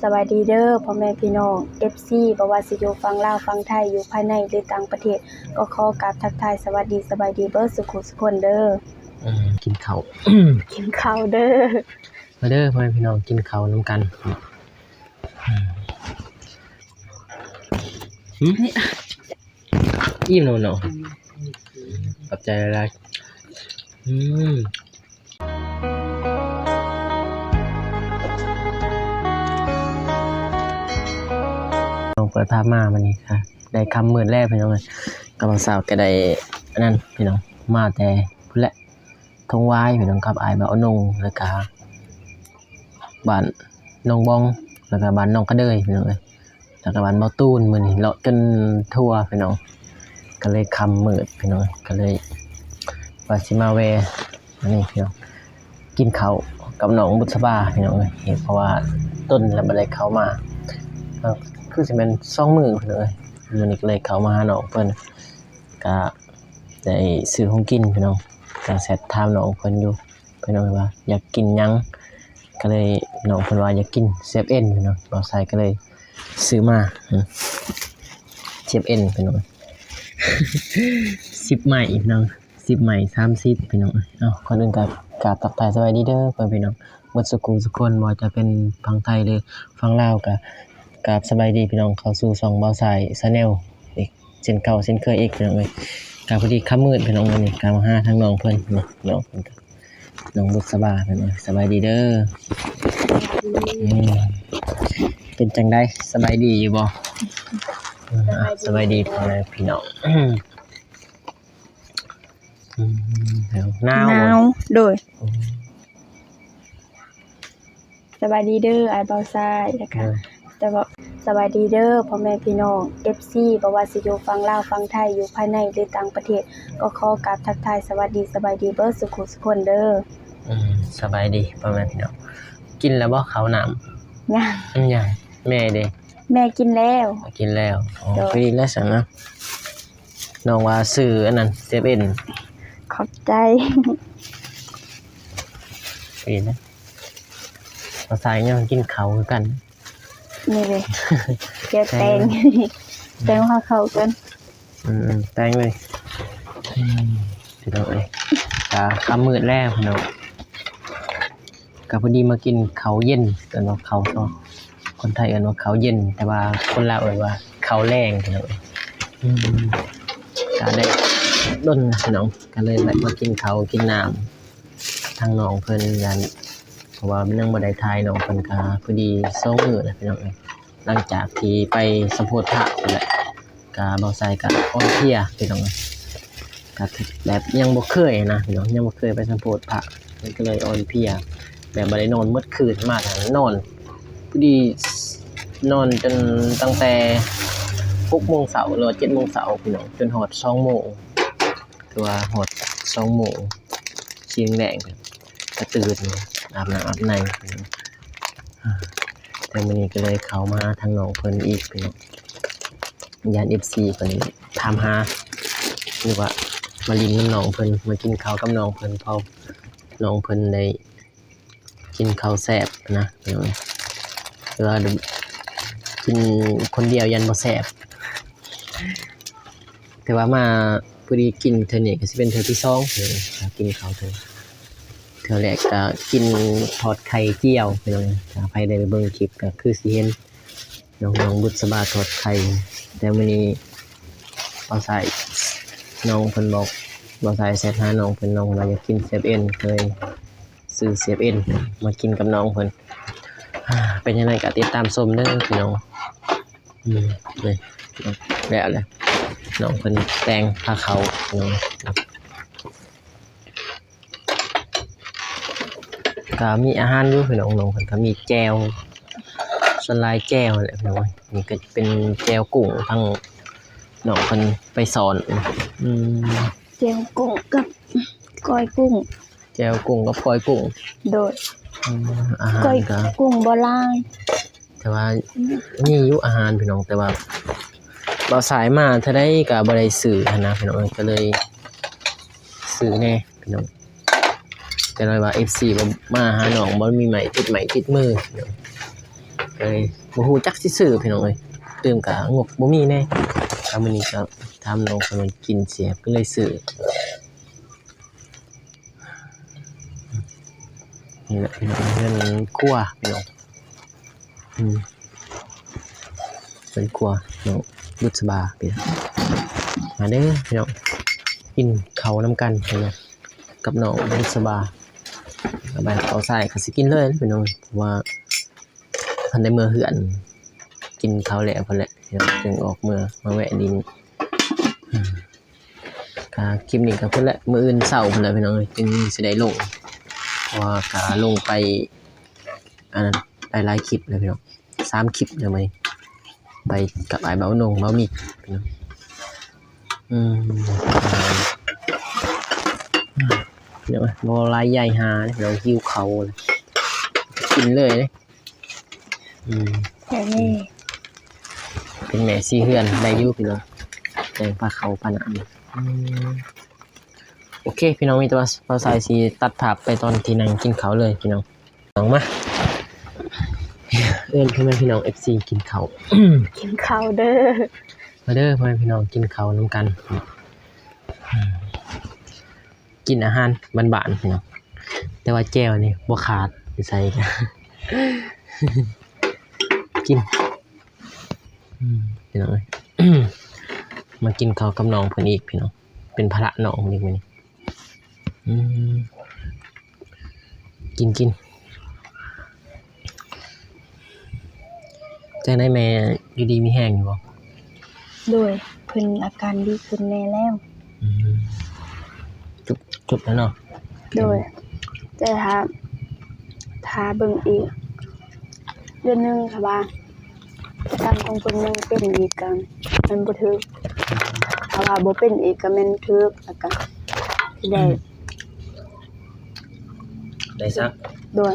ສະບາຍດີເດີພໍ່ແມ່ພີ່ນ້ອງ ເອັຟຊີ ບໍ່ວ່າຊິຢູ່ຝັ່ງລາວຝັ່ງໄທ ຢູ່ພາຍໃນ ຫຼື ຕ່າງປະເທດ ກໍຂໍກາບທັກທາຍສະຫວັດດີສະບາຍດີເບິດສູ່ຜູ້ສູ່ຄົນເດີ. ອືມ ກິນເຂົ້າ ກິນເຂົ້າເດີ ມາເດີພໍ່ແມ່ພີ່ນ້ອງ ກິນເຂົ້ານຳກັນ. ອືມ ອີ່ມແລ້ວເນາະ ຂອບໃຈຫຼາຍໆ. ອືມ ນ້ອງເປີດພາບມາ ມື້ນີ້ກະໄດ້ຄ່ຳມືດແລ້ວພີ່ນ້ອງເອີຍ. ກັບບ່າວສາວກະໄດ້ອັນນັ້ນພີ່ນ້ອງ ມາແຕ່ພຸ້ນແຫຼະ ທົ່ງຫວາຍພີ່ນ້ອງ ກັບອ້າຍບ່າວນົງ ແລ້ວກະບ້ານໜອງບອງ ແລ້ວກະບ້ານໜອງກະເດີຍພີ່ນ້ອງເອີຍ. ແລ້ວກະບ້ານເບົາຕູນ ມື້ນີ້ເລາະຈົນທົ່ວພີ່ນ້ອງ ກະເລີຍຄ່ຳມືດພີ່ນ້ອງ ກະເລີຍວ່າຊິມາແວ່ອັນນີ້ພີ່ນ້ອງ ກິນເຂົ້າກັບນ້ອງບຸດສະບາພີ່ນ້ອງເອີຍ ເພາະວ່າດົນແລ້ວບໍ່ໄດ້ເຂົ້າມາ ຄືຊິແມ່ນສອງມື້ພີ່ນ້ອງເອີຍ. ມື້ນີ້ກະເລີຍເຂົ້າມາຫານ້ອງເພິ່ນ ກະໄດ້ຊື້ຂອງກິນພີ່ນ້ອງ ກະແຊັດຖາມນ້ອງເພິ່ນຢູ່ ພີ່ນ້ອງວ່າຢາກກິນຫຍັງ ກະເລີຍ ນ້ອງເພິ່ນວ່າຢາກກິນເຊບເອັນພີ່ນ້ອງ ບ່າວຊາຍກະເລີຍຊື້ມາ ເຊບເອັນພີ່ນ້ອງ ສິບໄມ້ພີ່ນ້ອງ ສິບໄມ້ສາມສິບພີ່ນ້ອງ. ເອົ້າ ກ່ອນອື່ນກະກາບທັກທາຍສະບາຍດີເດີພໍ່ແມ່ພີ່ນ້ອງເບິດສູ່ຜູ້ສູ່ຄົນ ບໍ່ວ່າຈະເປັນຝັ່ງໄທ ຫຼື ຝັ່ງລາວ ກະກາບສະບາຍດີພີ່ນ້ອງ ເຂົ້າສູ່ຊ່ອງບ່າວຊາຍ Channel ອີກເຊັ່ນເກົ່າເຊັ່ນເຄີຍອີກພີ່ນ້ອງເອີຍ. ກະພໍດີຄ່ຳມືດພີ່ນ້ອງ ມື້ນີ້ກະມາຫາທາງນ້ອງເພິ່ນເນາະ ນ້ອງເພິ່ນກະ ນ້ອງບຸດສະບາພີ່ນ້ອງ ສະບາຍດີເດີ. ອືມ ເປັນຈັ່ງໃດ ສະບາຍດີຢູ່ບໍ່? ອືມ ສະບາຍດີພໍ່ແມ່ພີ່ນ້ອງ. ອືມ ໜາວ ໜາວບໍ່? ໂດຍ. ໂອ້ ສະບາຍດີເດີອ້າຍບ່າວຊາຍ ແລ້ວກະ ໂດຍ ສະບາຍ ສະບາຍດີເດີພໍ່ແມ່ພີ່ນ້ອງ ເອັຟຊີ ບໍ່ວ່າຊິຢູ່ຝັ່ງລາວຝັ່ງໄທ ຢູ່ພາຍໃນ ຫຼື ຕ່າງປະເທດ ກໍຂໍກາບທັກທາຍສະຫວັດດີສະບາຍດີເບິດສູ່ຜູ້ສູ່ຄົນເດີ. ອືມ ສະບາຍດີພໍ່ແມ່ພີ່ນ້ອງ ກິນແລ້ວບໍ່ເຂົ້ານ້ຳ? ຍັງ ຍັງ. ແມ່ເດ? ແມ່ກິນແລ້ວ ກິນແລ້ວ. ໂອ້ ໂດຍ ພໍດີແລ້ວຊັ້ນນະ ນ້ອງວ່າຊື້ອັນນັ້ນ ເຊບເອັນ. ຂອບໃຈ. ດີນະ ພາສາຫຍັງ ກິນເຂົ້າຄືກັນ. ນີ້ເລີຍ ດຽວແຕ່ງ ແຕ່ງ ແຕ່ງຫາເຂົ້າກ່ອນ. ອືມ ແຕ່ງເລີຍ. ອືມ ພີ່ນ້ອງເອີຍ ກະຄ່ຳມືດແລ້ວພີ່ນ້ອງ ກະພໍດີມາກິນເຂົ້າເຢັນ ເອີ້ນວ່າເຂົ້າ ຄົນໄທເອີ້ນວ່າເຂົ້າເຢັນ ແຕ່ວ່າຄົນລາວເອີ້ນວ່າເຂົ້າແລງພີ່ນ້ອງເອີຍ. ອືມ ກະໄດ້ດົນພີ່ນ້ອງ ກະເລີຍແວະມາກິນເຂົ້າກິນນ້ຳທາງນ້ອງເພິ່ນ ຢ້ານ ເພາະວ່າມັນຍັງບໍ່ໄດ້ຖ່າຍນ້ອງເພິ່ນ ກະພໍດີສອງມື້ແລ້ວພີ່ນ້ອງເອີຍ ຫຼັງຈາກທີ່ໄປສຳໂພດພະພຸ້ນແຫຼະ. ກະບ່າວຊາຍກະອ່ອນເພຍພີ່ນ້ອງ ກະແບບຍັງບໍ່ເຄີຍນະພີ່ນ້ອງ ຍັງບໍ່ເຄີຍໄປສຳໂພດພະ ມັນກະເລີຍອ່ອນເພຍ ແບບບໍ່ໄດ້ນອນໝົດຄືນ ມາທາງນອນ ພໍດີນອນຈົນຕັ້ງແຕ່ຫົກໂມງເຊົ້າ ຫຼືວ່າເຈັດໂມງເຊົ້າພີ່ນ້ອງ ຈົນຮອດສອງໂມງ ຄືວ່າຮອດສອງໂມງ ສີ່ໂມງແລງ ກະຕື່ນ ອາບນ້ຳອາບໃນ ແຕ່ມື້ນີ້ກະເລີຍເຂົ້າມາຫາທາງນ້ອງເພິ່ນອີກພີ່ນ້ອງ ຢ້ານເອັຟຊີເພິ່ນຖາມຫາ ຫຼືວ່າມາຫຼິ້ນນຳນ້ອງເພິ່ນ ມາກິນເຂົ້າກັບນ້ອງເພິ່ນ ເພາະນ້ອງເພິ່ນໄດ້ກິນເຂົ້າແຊບນະ ແຕ່ວ່າກິນຄົນດຽວຢ້ານບໍ່ແຊບ. ແຕ່ວ່າມາພໍດີກິນເທື່ອນີ້ກະຊິເປັນເທື່ອທີສອງ ກິນເຂົ້າເທື່ອ ເທື່ອແລກກະກິນທອດໄຂ່ຈຽວພີ່ນ້ອງ ຖ້າໃຜໄດ້ໄປເບິ່ງຄລິບກະຄືຊິເຫັນ ນ້ອງ ນ້ອງບຸດສະບາທອດໄຂ່. ແຕ່ມື້ນີ້ບ່າວຊາຍ ນ້ອງເພິ່ນບອກ ບ່າວຊາຍແຊັດຫານ້ອງເພິ່ນ ນ້ອງເພິ່ນວ່າຢາກກິນເຊບເອັນ ກະເລີຍຊື້ເຊບເອັນມາກິນກັບນ້ອງເພິ່ນ. ເປັນຈັ່ງໃດກະຕິດຕາມຊົມເດີພີ່ນ້ອງ. ອືມ ນີ້ ແລ້ວແຫຼະ ນ້ອງເພິ່ນແຕ່ງພາເຂົ້າພີ່ນ້ອງ ກະມີອາຫານຢູ່ພີ່ນ້ອງ ນ້ອງເພິ່ນກະມີແຈ່ວ ສ່ວນຫຼາຍແຈ່ວແຫຼະພີ່ນ້ອງ. ນີ້ກະເປັນແຈ່ວກຸ້ງ ທາງນ້ອງເພິ່ນໄປສອນ. ອືມ ແຈ່ວກຸ້ງກັບກ້ອຍກຸ້ງ. ແຈ່ວກຸ້ງກັບກ້ອຍກຸ້ງ. ໂດຍ. ອືມ ອາຫານ ກ້ອຍ ກະ ກຸ້ງບໍ່ຫຼາຍ ແຕ່ວ່າມີຢູ່ອາຫານພີ່ນ້ອງ ແຕ່ວ່າບ່າວຊາຍມາເທື່ອໃດກະບໍ່ໄດ້ຊື້ຫັ້ນນະພີ່ນ້ອງ ກະເລີຍຊື້ແດ່ພີ່ນ້ອງ. ຈັກໜ້ອຍວ່າເອັຟຊີບໍ່ມາຫານ້ອງ ບໍ່ມີໄມ້ຕິດໄມ້ຕິດມືພີ່ນ້ອງ ກະ ເລີຍບໍ່ຮູ້ຈັກຊິຊື້ພີ່ນ້ອງເອີຍ ຕື່ມກະງົບບໍ່ມີແດ່. ກະມື້ນີ້ກະຖາມນ້ອງເພິ່ນວ່າກິນແຊບ ກະເລີຍຊື້. ນີ້ແຫຼະພີ່ນ້ອງ ເຮືອນຄົວພີ່ນ້ອງ ອືມ ເຮືອນຄົວນ້ອງບຸດສະບາພີ່ນ້ອງ. ມາເດີພີ່ນ້ອງ ກິນເຂົ້ານຳກັນພີ່ນ້ອງ ກັບນ້ອງບຸດສະບາ. ບາດເຂົ້າສາຍກະຊິກິນເລີຍພີ່ນ້ອງ ເພາະວ່າທັນໄດ້ເມືອເຮືອນ ກິນເຂົ້າແລ້ວພຸ້ນແຫຼະ ຈຶ່ງອອກເມືອ ມາແວະຫຼິ້ນ. ກະຄລິບນີ້ກະພຸ້ນແຫຼະ ມື້ອື່ນເຊົ້າພຸ້ນແຫຼະພີ່ນ້ອງເອີຍ ຈຶ່ງຊິໄດ້ລົງ ເພາະວ່າກະລົງໄປ ອັນນັ້ນ ໄປຫຼາຍຄລິບແລ້ວພີ່ນ້ອງ ສາມຄລິບແລ້ວມື້ນີ້ ໄປກັບອ້າຍເບົານົງ ເບົາມິກພີ່ນ້ອງ. ອືມ ເນາະ ບໍ່ຫຼາຍໃຫຍ່ຫາເດ້ ເຮົາຫິວເຂົ້າ ກິນເລີຍເດ້. ອືມ ແບບນີ້ ເປັນແມ່ສີ່ເຮືອນໄດ້ຢູ່ພີ່ນ້ອງ ແຕ່ງພາເຂົ້າພານ້ຳ. ອືມ ໂອເຄພີ່ນ້ອງ ມີແຕ່ວ່າບ່າວຊາຍຊິຕັດພາບໄປຕອນທີ່ນັ່ງກິນເຂົ້າເລີຍພີ່ນ້ອງ. ນ້ອງມາ ເອີ້ນພໍ່ແມ່ພີ່ນ້ອງເອັຟຊີກິນເຂົ້າ ກິນເຂົ້າເດີ ມາເດີພໍ່ແມ່ພີ່ນ້ອງ ກິນເຂົ້ານຳກັນ. ອືມ ກິນອາຫານບ້ານໆ ພີ່ນ້ອງ ແຕ່ວ່າແຈ່ວນີ້ບໍ່ຂາດ ຢູ່ໃສກະກິນ. ອືມ ພີ່ນ້ອງເອີຍ ມາກິນເຂົ້າກັບນ້ອງເພິ່ນອີກພີ່ນ້ອງ ເປັນພາລະນ້ອງເພິ່ນອີກມື້ນີ້. ອືມ ກິນ ກິນ. ຈັ່ງໃດແມ່ ຢູ່ດີມີແຮງຢູ່ບໍ່? ໂດຍ ເພິ່ນອາການດີຂຶ້ນແດ່ແລ້ວ. ອືມ ຈົບ ຈົບແລ້ວເນາະ? ໂດຍ ແຕ່ຖ້າ ຖ້າເບິ່ງອີກເດືອນໜຶ່ງ ຖ້າວ່າອາການຂອງເພິ່ນຍັງເປັນອີກກະແມ່ນບໍ່ຖືກ ຖ້າວ່າບໍ່ເປັນອີກກະແມ່ນຖືກ ແລ້ວກະຊິໄດ້ ອືມ ໄດ້ຊັກ. ໂດຍ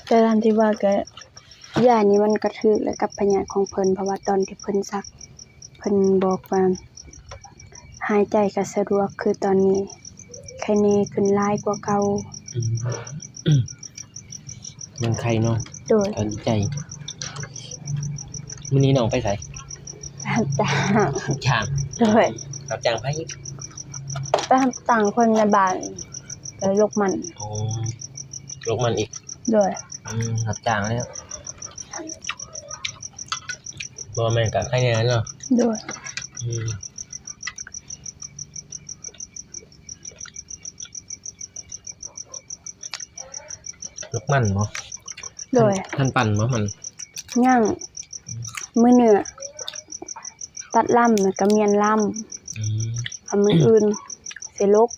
ແຕ່ຕາມທີ່ວ່າກະ ຢານີ້ມັນກະຖືກແຫຼະກັບພະຍາດຂອງເພິ່ນ ເພາະວ່າຕອນທີ່ເພິ່ນສັກ ເພິ່ນບອກວ່າຫາຍໃຈກະສະດວກ ຄືຕອນນີ້ໄຄແນ່ຂຶ້ນຫຼາຍກວ່າເກົ່າ. ອືມ ຍັງໄຄເນາະ? ໂດຍ ເຂົ້າໃຈ. ມື້ນີ້ນ້ອງໄປໃສ? ໄປຮັບຈ້າງ. ຮັບຈ້າງ? ໂດຍ. ຮັບຈ້າງໃຜ? ໄປຮັບຈ້າງຄົນໃນບ້ານ ໄປລົກມັນ. ໂອ້ ລົກມັນອີກ? ໂດຍ. ອືມ ຮັບຈ້າງແລ້ວ ບໍ່ແມ່ນກະໄຄແນ່ເນາະ? ໂດຍ. ອືມ ລູກມັນບໍ່? ໂດຍ. ທັນ ທັນປັ່ນບໍ່ມັນ? ຍັງ. ອືມ ມື້ເໜືອຕັດລຳ ແລ້ວກະມ້ຽນລຳ. ອືມ ເອົາມື້ອື່ນຊິລົກ.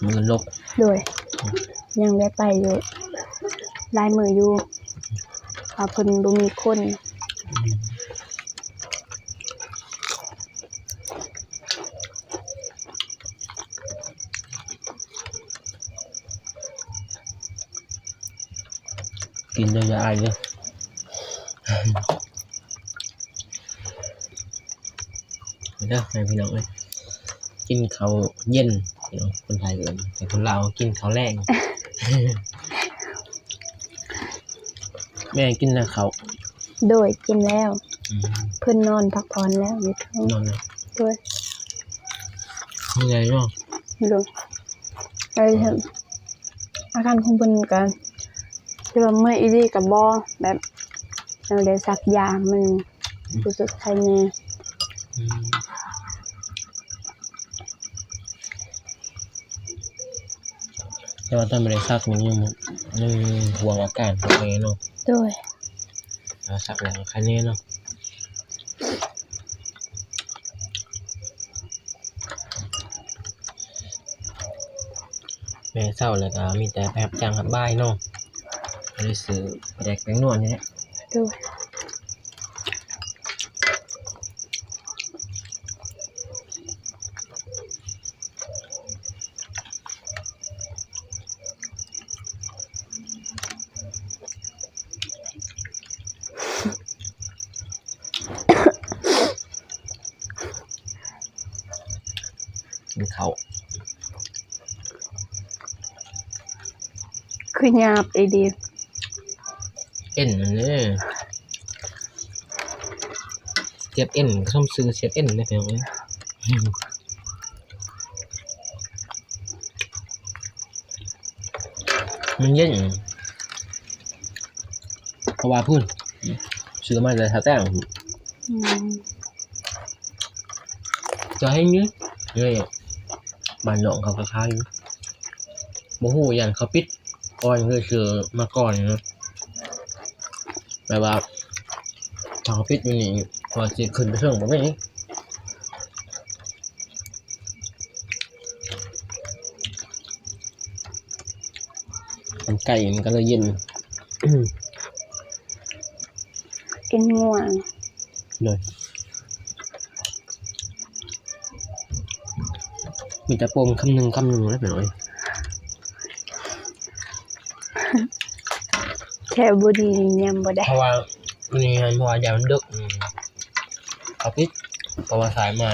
ມື້ລົກ. ໂດຍ. ອືມ ຍັງໄດ້ໄປຢູ່ຫຼາຍມື້ຢູ່ ວ່າເພິ່ນບໍ່ມີຄົນ. ອືມ ກິນເດີ ຢ່າອາຍເດີ. ເດີ ແມ່ພີ່ນ້ອງເອີຍ ກິນເຂົ້າເຢັນ ພີ່ນ້ອງ ຄົນໄທເອີ້ນ ແຕ່ຄົນລາວກິນເຂົ້າແລງ. ແມ່ກິນແລ້ວເຂົ້າ? ໂດຍ ກິນແລ້ວ. ອືມ ເພິ່ນນອນພັກຜ່ອນແລ້ວຢູ່ເທິງ. ນອນແລ້ວ. ໂດຍ. ເມື່ອຍເນາະ? ໂດຍ. ເອີ ອືມ ອາການຂອງເພິ່ນກະຄືວ່າເມື່ອຍອີ່ຫຼີກະບໍ່ ແບບ ແນວໃດສັກຢາມັນ ອືມ ຮູ້ສຶກໄຄແນ່. ອືມ ແຕ່ວ່າຕອນບໍ່ໄດ້ສັກນີ້ຍັງ ຍັງຫ່ວງອາການຂອງແມ່ເນາະ? ໂດຍ. ຖ້າສັກແລ້ວໄຄແນ່ເນາະ? ແມ່ເຊົາແລ້ວກະມີແຕ່ໄປຮັບຈ້າງຮັບບາຍເນາະ ກະໄດ້ຊື້ປາແດກແປ້ງນົວນີ້ແຫຼະ. ໂດຍ. ອ ເຂົ້າ ຄືຫຍາບອີ່ຫຼີ ເອັນເດ້ ສຽບເອັນ ສົມຊື່ສຽບເອັນເດ້ ພີ່ນ້ອງເອີຍ. ມັນເຢັນ ເພາະວ່າພຸ້ນ ຊື້ມາແຕ່ທ່າແຕ້ງ ອືມ ຈະໃຫ້ນີ້ ນີ້ ບ້ານນ້ອງເຂົາກໍຂາຍຢູ່ ບໍ່ຮູ້ ຢ້ານເຂົາປິດກ່ອນ ເລີຍຊື້ມາກ່ອນນະ ແບບວ່າ ຖ້າເຂົາປິດຢູ່ນີ້ ວ່າຊິຂຶ້ນໄປເທິງບໍ່ມີ. ມັນໄກ່ ມັນກໍເລີຍເຢັນ ເອັນງົວ ໂດຍ ມີແຕ່ປົມຄຳໜຶ່ງ ຄຳໜຶ່ງແລ້ວ ພີ່ນ້ອງເອີຍ. ແຄ່ບໍ່ດີນີ້ຍຳບໍ່ໄດ້ ເພາະວ່າມື້ນີ້ຫັ້ນ ເພາະວ່າຢ້ານມັນດຶກ ອືມ ເຂົາປິດ ເພາະວ່າສາຍມາ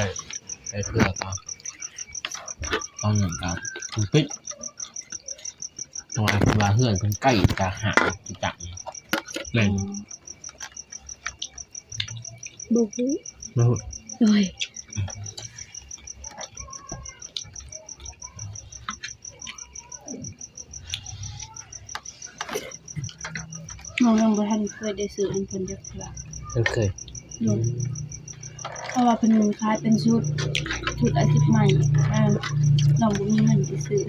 ແຕ່ເທື່ອກໍ ຕອນນັ້ນກໍເພິ່ນປິດ ເພາະວ່າ ວ່າເຮືອນເພິ່ນໃກ້ຈະຫາງຈະຈັກ ແມ່ນ ອືມ ບໍ່ຮູ້ ບໍ່ຮູ້ ໂອ້ຍ ນ້ອງຍັງບໍ່ທັນເຄີຍໄດ້ຊື້ນຳເພິ່ນຈັກເທື່ອ ເພິ່ນເຄີຍ ໂດຍ ອືມ ເພາະວ່າເພິ່ນຂາຍເປັນຊຸດ ຊຸດລະສິບໄມ້ ອ່າ ນ້ອງບໍ່ມີເງິນໄປຊື້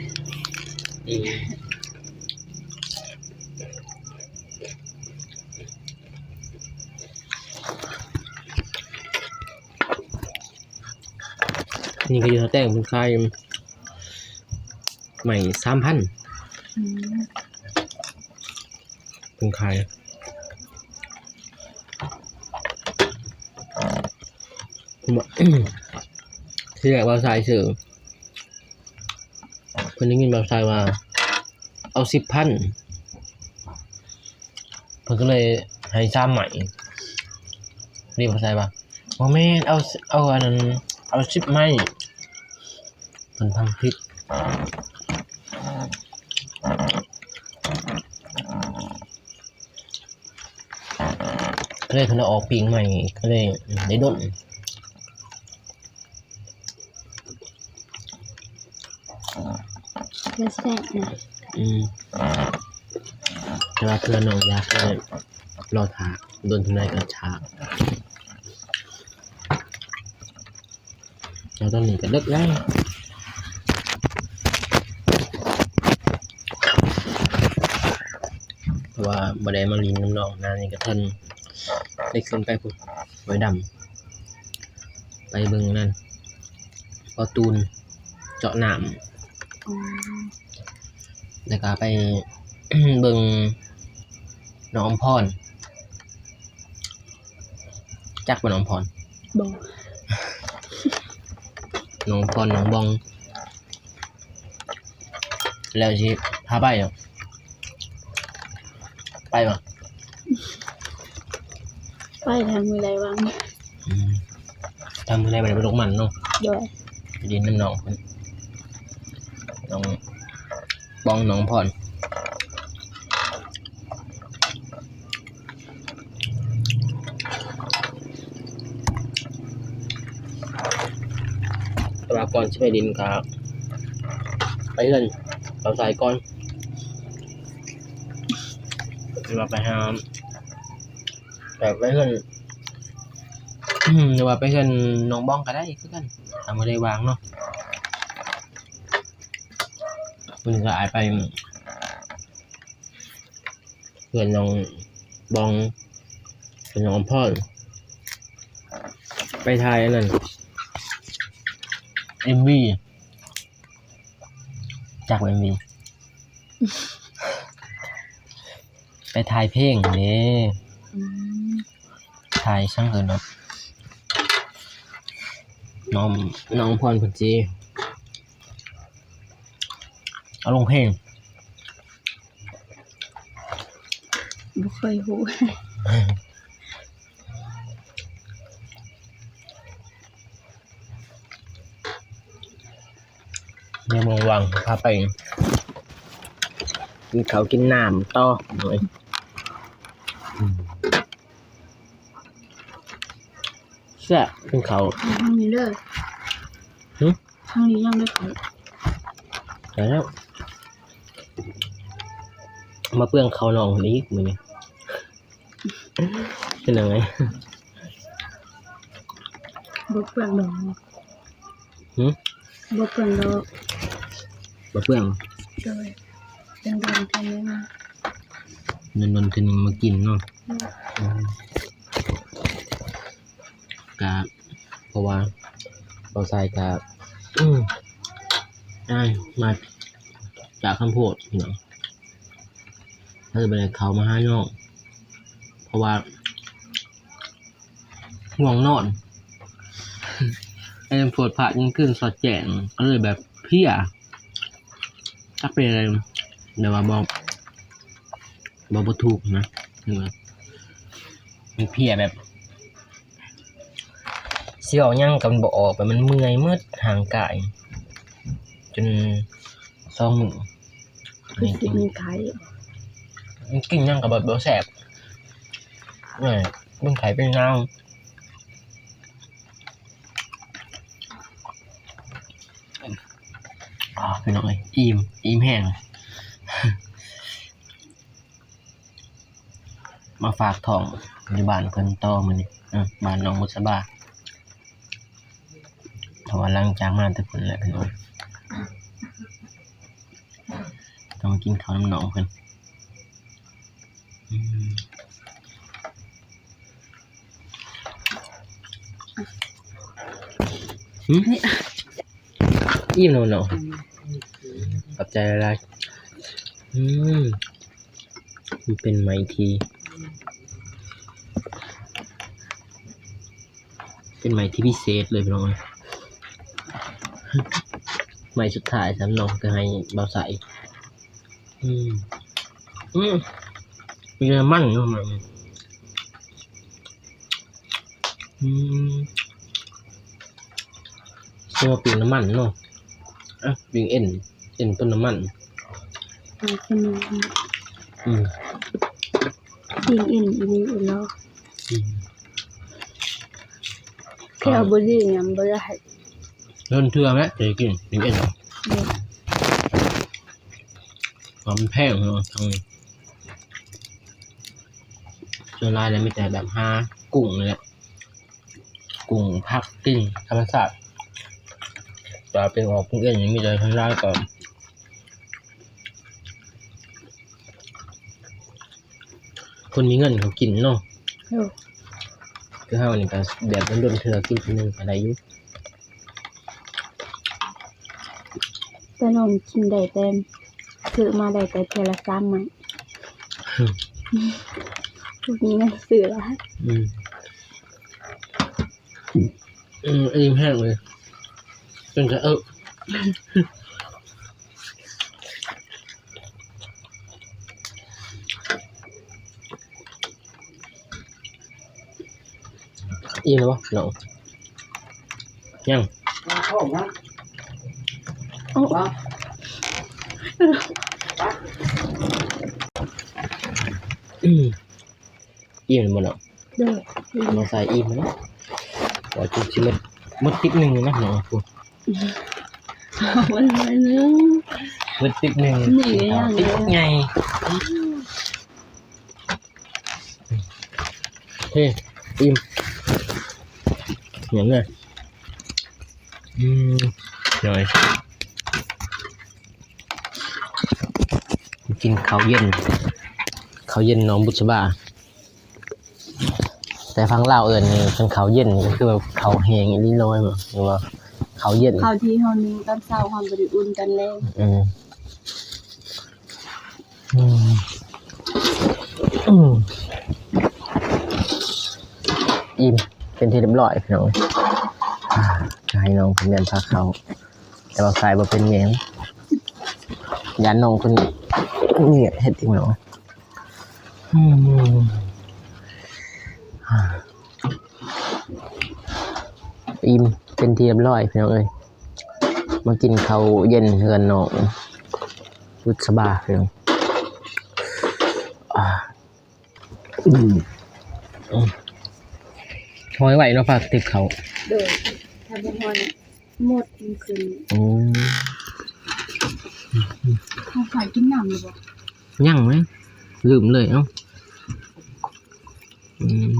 ອືມ. ນີ້ກໍຢູ່ທ່າແຕ້ງ ເພິ່ນຂາຍໄມ້ສາມພັນ ອືມ ເພິ່ນຂາຍ ທີແລກວ່າສາຍຊື້ ເພິ່ນໄດ້ຍິນບ່າວຊາຍວ່າເອົາສິບພັນ ເພິ່ນກໍເລີຍໃຫ້ສາມໄມ້ ນີ້ບ່າວຊາຍວ່າ ບໍ່ແມ່ນ ເອົາ ເອົາອັນນັ້ນ ເອົາສິບໄມ້ ເພິ່ນຟັງຜິດ ກໍເລີຍເພິ່ນເອົາອອກປີກໃໝ່ ກໍເລີຍໄດ້ດົນ. ແຊບນະ ອືມ ແຕ່ວ່າເພື່ອນ້ອງຢາກໃຫ້ລໍຖ້າ ດົນເທົ່າໃດກໍຖ້າ. ແລ້ວຕອນນີ້ກໍເດິກແລ້ວ ເພາະວ່າບໍ່ໄດ້ມາຫຼິ້ນນຳນ້ອງນານນີ້ ກໍເພິ່ນໄດ້ຂຶ້ນໄປພຸ້ນ ຫ້ວຍດຳ ໄປເບິ່ງນັ້ນ ບໍ່ຕູນເຈາະນ້ຳ ອືມ ແລ້ວກໍໄປເບິ່ງໜອງອຳພອນ. ຈັກບໍ່ໜອງອຳພອນ? ບໍ່ ໜອງອຳພອນ ໜອງບອງ ແລ້ວຊິພາໄປເນາະ ໄປບໍ່? ໄປ ຖ້າມື້ໃດວ່າງ ອືມ ຖ້າມື້ໃດວ່າງໄປລົງມັນເນາະ ໂດຍ ໄປຫຼິ້ນນຳນ້ອງເພິ່ນ ນ້ອງ ບ້ອງໜອງພອນ ແຕ່ວ່າກ່ອນຊິໄປຫຼິ້ນກໍໄປເຮືອນບ່າວຊາຍກ່ອນ ຫຼືວ່າໄປຫາ ແບບໄປເຮືອນ ຫຼືວ່າໄປເຮືອນນ້ອງບອງກໍໄດ້ຄືກັນ ຖ້າມື້ໃດວ່າງເນາະ. ມື້ນີ້ກໍອາຍໄປເຮືອນນ້ອງບອງ ເຮືອນນ້ອງອຳພອນ ໄປຖ່າຍອັນນັ້ນ ເອັມວີ ຈັກບໍ່ ເອັມວີ ໄປຖ່າຍເພງເດ້ ອືມ ຖ່າຍສັງເອີເນາະ ນ້ອງ ນ້ອງອຳພອນເພິ່ນຊິເອົາລົງເພງ ບໍ່ເຄີຍຮູ້. ໃນເມືອງວັງ ພາໄປກິນເຂົ້າກິນນ້ຳຕໍ່ ອືມ ແຊບ ກິນເຂົ້າ ທາງນີ້ເດີ ຫຶ ທາງນີ້ຍັງໄດ້ເຂົ້າ ໄດ້ແລ້ວ ມາເປືອງເຂົ້ານ້ອງເພິ່ນອີກມື້ນີ້ ເປັນຫຍັງ? ບໍ່ເປືອງດອກ ຫຶ ບໍ່ເປືອງດອກ ບໍ່ເປືອງ ໂດຍ ເປັນດອນເທື່ອໜຶ່ງ ເປັນດອນເທື່ອໜຶ່ງມາກິນເນາະ ອືມ ອືມ ກະ ເພາະວ່າບ່າວຊາຍກະ ອືມ ອ້າຍມາຈາກຄຳໂພດພີ່ນ້ອງ ເລີຍບໍ່ໄດ້ເຂົ້າມາຫານ້ອງ ເພາະວ່າງ່ວງນອນ ໄອ້ໂພດພະຍັງຄືນສອດແຈ້ງ ກໍເລີຍແບບເພຍ ຈັກເປັນຫຍັງ ແບບວ່າບໍ່ ເວົ້າບໍ່ຖືກນະ ມັນເພຍແບບ ຊິເວົ້າຫຍັງກໍບໍ່ອອກ ແບບມັນເມື່ອຍໝົດຮ່າງກາຍ ຈົນສອງມື້ ຄືຊິເປັນໄຂ້ ກິນຫຍັງກໍແບບບໍ່ແຊບ ເປັນໄຂ້ເປັນນາວ ອ້າ ພີ່ນ້ອງເອີຍ ອີ່ມ ອີ່ມແຮງ ມາຝາກທ້ອງຢູ່ບ້ານເພິ່ນຕໍ່ມື້ນີ້ ເອີ ບ້ານນ້ອງບຸດສະບາ ເພາະວ່າຫຼັງຈາກມາແຕ່ພຸ້ນແຫຼະພີ່ນ້ອງ ຕ້ອງມາກິນເຂົ້ານຳນ້ອງເພິ່ນ ອືມ ຫຶ ອີ່ມແລ້ວເນາະ ຂອບໃຈຫຼາຍໆ ອືມ ມັນເປັນໄມ້ທີ່ ເປັນໄມ້ທີ່ພິເສດເລີຍພີ່ນ້ອງເອີຍ ໄມ້ສຸດທ້າຍສຳເນາະ ກໍໃຫ້ບ່າວໃສ່ ອືມ ອືມ ມີແຕ່ມັນເນາະ ອືມ ຊິມາປີ້ງນ້ຳມັນເນາະ ອ່ະ ປີ້ງເອັນ ເອັນຕົ້ນນ້ຳມັນ ອືມ ປີ້ງເອັນອີ່ຫຼີອີ່ຫຼໍ ອືມ ແຖວບໍ່ດີຫຍັງບໍ່ໄດ້ ດົນເທື່ອແລ້ວຈະໄດ້ກິນ ກິນເອັນ ເອີ ເພາະມັນແພງເນາະ ທາງນີ້ ສ່ວນຫຼາຍແລ້ວມີແຕ່ແບບຫາກຸ້ງນີ້ແຫຼະ ກຸ້ງ ຜັກ ກິນທຳມະຊາດ ແຕ່ວ່າໄປອອກກິນເອັນນີ້ມີແຕ່ສ່ວນຫຼາຍກໍ ຄົນມີເງິນເຂົາກິນເນາະ ໂດຍ ຄືເຮົານີ້ກໍແບບດົນໆເທື່ອກິນທີໜຶ່ງກໍໄດ້ຢູ່ ແຕ່ນ້ອງກິນໄດ້ແຕ່ ຊື້ມາໄດ້ແຕ່ເທື່ອລະສາມໄມ້ ບໍ່ມີເງິນຊື້ຫຼາຍ ອືມ ອືມ ອີ່ມແຮງເລີຍ ເປັນກະເອິກ ອີ່ມແລ້ວບໍ່ນ້ອງ? ຍັງ ເອົາ ອືມ ອີ່ມແລ້ວບໍ່ນ້ອງ? ໂດຍ ມາໃສ່ອີ່ມແລ້ວ ວ່າຈຸຊິໝົດ ໝົດຕິບໜຶ່ງນະນ້ອງ ໝົດໜ້ອຍໜຶ່ງ ໝົດຕິບໜຶ່ງ ນີ້ກໍຍັງ ຕິບໃຫຍ່ ເຮີ້ຍ ອີ່ມ ຫຍັງເລີຍ ອືມ ໜ້ອຍ ກິນເຂົ້າເຢັນ ເຂົ້າເຢັນໜອງບຸດສະບາ ແຕ່ຝັ່ງລາວເອີ້ນນີ້ ຄັນເຂົ້າເຢັນນີ້ກໍຄືວ່າເຂົ້າແຫ້ງອີ່ຫຼີເນາະ ຫຼືວ່າເຂົ້າເຢັນ ເຂົ້າທີ່ເຮົາໜຶ້ງຕອນເຊົ້າ ເຮົາບໍ່ໄດ້ອຸ່ນຕອນແລງ ອືມ ອືມ ອີ່ມເປັນທີ່ຮຽບຮ້ອຍພີ່ນ້ອງ ອ່າ ໃຫ້ນ້ອງເພິ່ນແມ່ນພາເຂົ້າ ແຕ່ວ່າຂາຍບໍ່ເປັນແມ່ນ ຢ້ານນ້ອງເພິ່ນງຽດເຮັດອີ່ມເນາະ ອືມ ອີ່ມເປັນທີ່ຮຽບຮ້ອຍພີ່ນ້ອງເອີຍ. ມາກິນເຂົ້າເຢັນເຮືອນນ້ອງບຸດສະບາ ພີ່ນ້ອງ. ອາ ອືມ ຫ້ອຍໄວ້ເນາະ ພາກຕິບເຂົ້າ. ໂດຍ ຖ້າບໍ່ຫ້ອຍໝົດມັນຂຶ້ນ. ອືມ ຂອງຂ້ອຍກິນນ້ຳແລ້ວບໍ່? ຍັງເລີຍ ລືມເລີຍ. ເອົ້າ ອືມ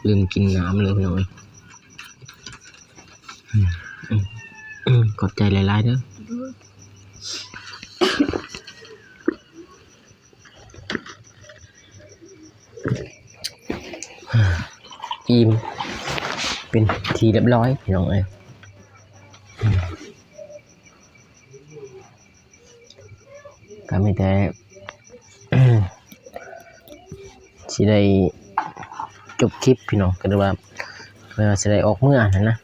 ລືມກິນນ້ຳເລີຍ ພີ່ນ້ອງເອີຍ. ອືມ ອືມ ຂອບໃຈຫຼາຍໆເດີ. ອີ່ມເປັນທີ່ຮຽບຮ້ອຍ ພີ່ນ້ອງເອີຍ. ກໍມີແຕ່ ຊິໄດ້ຈົບຄລິບ ພີ່ນ້ອງ ກໍຖືວ່າ ກໍຖືວ່າຊິໄດ້ອອກເມືອຫັ້ນນະ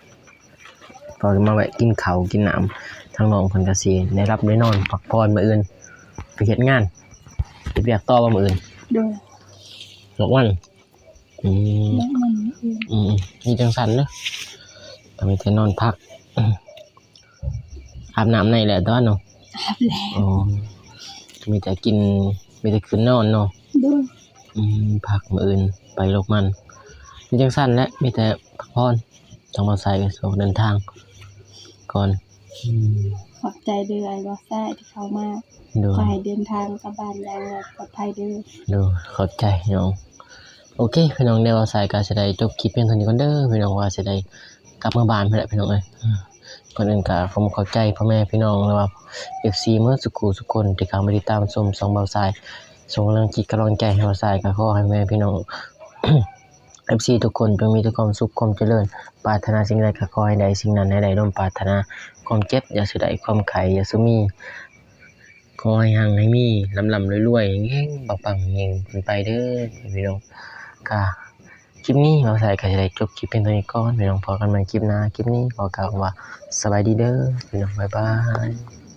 ເພາະມາແວະກິນເຂົ້າກິນນ້ຳ. ທາງນ້ອງເພິ່ນກໍຊິໄດ້ຫຼັບໄດ້ນອນພັກຜ່ອນ ມື້ອື່ນໄປເຮັດງານ ເຮັດວຽກຕໍ່ບໍ່ມື້ອື່ນ? ໂດຍ ຫຼອກມັນ. ອືມ ອືມ ມີຈັ່ງຊັ້ນເດີ ກໍມີແຕ່ນອນພັກ. ອືມ ອາບນ້ຳໃນແລ້ວຕົວະເນາະ? ອາບແລ້ວ. ອໍ ມີແຕ່ກິນ ມີແຕ່ຂຶ້ນນອນເນາະ? ໂດຍ. ອືມ ພັກ ມື້ອື່ນໄປໂລກມັນ. ມີຈັ່ງຊັ້ນແຫຼະ ມີແຕ່ພັກຜ່ອນ. ທາງບ່າວສາຍກໍຊິອອກເດີນທາງກ່ອນ. ອືມ ຂອບໃຈເດີອ້າຍບ່າວສາຍທີ່ເຂົ້າມາ. ໂດຍ. ຂໍໃຫ້ເດີນທາງກັບບ້ານຢ່າງປອດໄພເດີ. ໂດຍ ຂອບໃຈນ້ອງ. ໂອເຄ ພີ່ນ້ອງ ດຽວບ່າວສາຍກໍຊິໄດ້ຈົບຄລິບພຽງເທົ່ານີ້ກ່ອນເດີ ພີ່ນ້ອງ ວ່າຊິໄດ້ກັບເມືອບ້ານພຸ້ນແຫຼະ ພີ່ນ້ອງເອີຍ. ກ່ອນອື່ນກໍຂໍຂອບໃຈພໍ່ແມ່ພີ່ນ້ອງ ຫຼືວ່າ ເອັຟຊີ ໝົດທຸກຜູ້ທຸກຄົນທີ່ເຂົ້າມາຕິດຕາມຊົມຊ່ອງບ່າວສາຍ ສົ່ງກຳລັງຈິດກຳລັງໃຈໃຫ້ບ່າວສາຍ. ກໍຂໍໃຫ້ແມ່ພີ່ນ້ອງ ເອັຟຊີ ທຸກຄົນຈົ່ງມີແຕ່ຄວາມສຸກຄວາມຈະເລີນ ປາດຖະໜາສິ່ງໃດກໍຂໍໃຫ້ໄດ້ສິ່ງນັ້ນ ໃຫ້ໄດ້ສົມປາດຖະໜາ ຄວາມເຈັບຢ່າສູ່ໄດ້ ຄວາມໄຂ້ຢ່າສູ່ມີ ຂໍໃຫ້ຮັ່ງໃຫ້ມີ ລ່ຳໆລວຍໆ ເຮັງໆປັງໆ ເຮັງຂຶ້ນໄປເດີພີ່ນ້ອງ. ກະຄລິບນີ້ບ່າວສາຍກໍຊິໄດ້ຈົບຄລິບພຽງເທົ່ານີ້ກ່ອນ ພີ່ນ້ອງ. ພໍ້ກັນໃໝ່ຄລິບໜ້າ. ຄລິບນີ້ຂໍກ່າວຄຳວ່າສະບາຍດີເດີພີ່ນ້ອງ. ບາຍບາຍ.